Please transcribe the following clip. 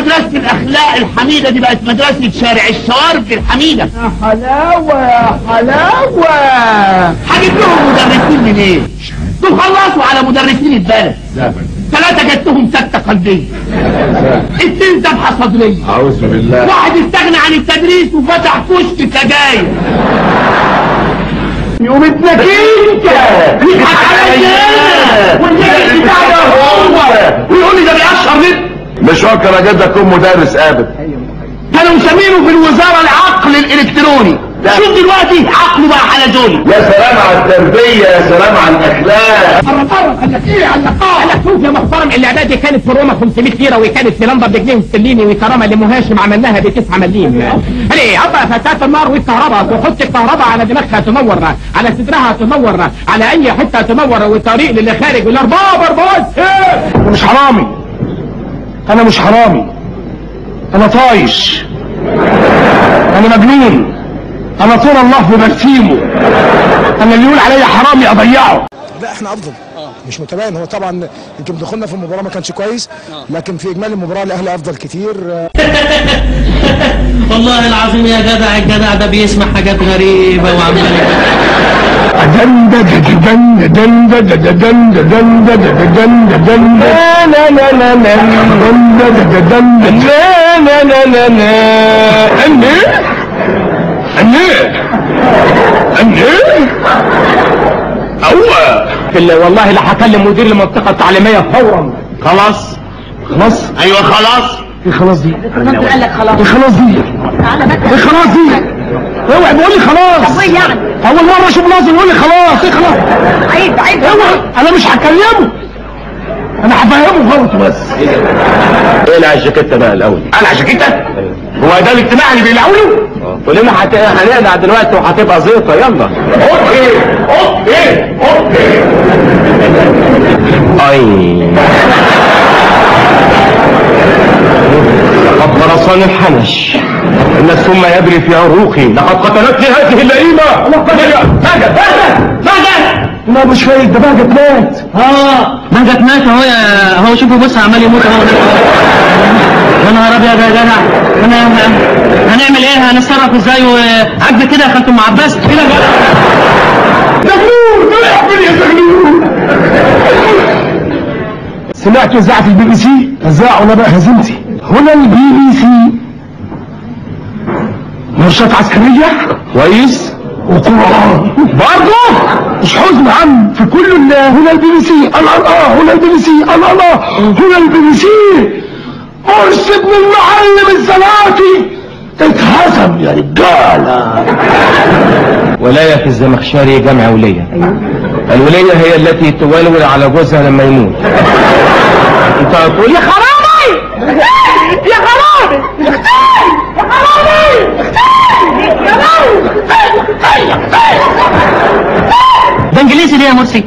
مدرسة الأخلاق الحميدة دي بقت مدرسة شارع الشوارب الحميدة. يا حلاوة يا حلاوة. هجيب لهم مدرسين منين؟ دول خلصوا على مدرسين البلد. 3 جاتهم سكتة قلبية، 2 ذبحة صدرية، أعوذ بالله، واحد استغنى عن التدريس وفتح كشك سجاير. يوم اتنكيكة يضحك عليا والنجم بتاعي ده هو، ويقول لي ده بيقشر لب. مش فاكر اجد اكون مدرس ابدا. كانوا مسمينه في الوزارة العقل الالكتروني. شوف دلوقتي عقله بقى حلزوني. يا سلام على التربية، يا سلام على الاخلاق. قرب قال لك ايه؟ قال لك اه، قال لك شوف يا محترم، الاعدادي كانت في روما 500 ليرة، وكانت في لندن بجنيه استرليني، وكرامة لام هاشم عملناها ب9 مليم. ليه ابا فتاة النار والكهرباء، تحط الكهرباء على دماغها تنور، على صدرها تنور، على اي حتة تنور، والطريق للي خارج والارباب ارباب. انا مش حرامي، انا مش حرامي، انا طايش، انا مجنون، انا طول الله في برسيمه، انا اللي يقول عليا حرامي اضيعه. لا احنا افضل، مش متباين. هو طبعا يمكن دخولنا في المباراة ما كانش كويس، لكن في اجمالي المباراة الاهلي افضل كتير. والله العظيم يا جدع، الجدع ده بيسمع حاجات غريبة وعمال والله لا هكلم مدير المنطقة التعليمية فورا. خلاص خلاص، ايوه خلاص. ايه خلاص دي؟ قال لك خلاص. ايه خلاص دي؟ ايه خلاص دي؟ اوعي بقول لي خلاص. طب ايه يعني؟ اول مرة اشوف ناظر يقول لي خلاص. ايه خلاص؟ عيب عيب. اوعي، انا مش هكلمه، انا هفهمه غلط بس. اقلع الجاكيته بقى الاول. اقلع الجاكيته؟ هو ده الاجتماع اللي بيقلعوا له؟ كلنا هنقلع دلوقتي وهتبقى زيطه. يلا okay okay okay. اي لقد قرصني الحنش، ان السم يجري في عروقي، لقد قتلتني هذه اللئيمه. بهجت بهجت. لا مش فايق، ده بهجت مات. بهجت مات اهو، اهو شوفوا بص عمال يموت اهو. يا نهار ابيض يا جدع، هنعمل ايه؟ هنتصرف ازاي؟ وعجب كده يا خالة ام عباس كده. زغلول ده يعمل يا زغلول. سمعت اذاعة البي بي سي؟ اذاعوا نبأ هزيمتي. هنا البي بي سي مرشات عسكرية كويس وقرآن برضه مش حزن عم في كل. هنا البي بي سي الله الله، هنا البي بي سي الله الله، هنا البي بي سي مرسي ابن المعلم الزناتي اتهزم يا رجاله. ولاية في الزمخشري جمع ولية. الولية هي التي تولول على جوزها لما يموت. انت هتقول يا خرابي يا خرابي اختي يا خرابي اختي يا لهوي اختي اختي. ده انجليزي ليه يا مرسي؟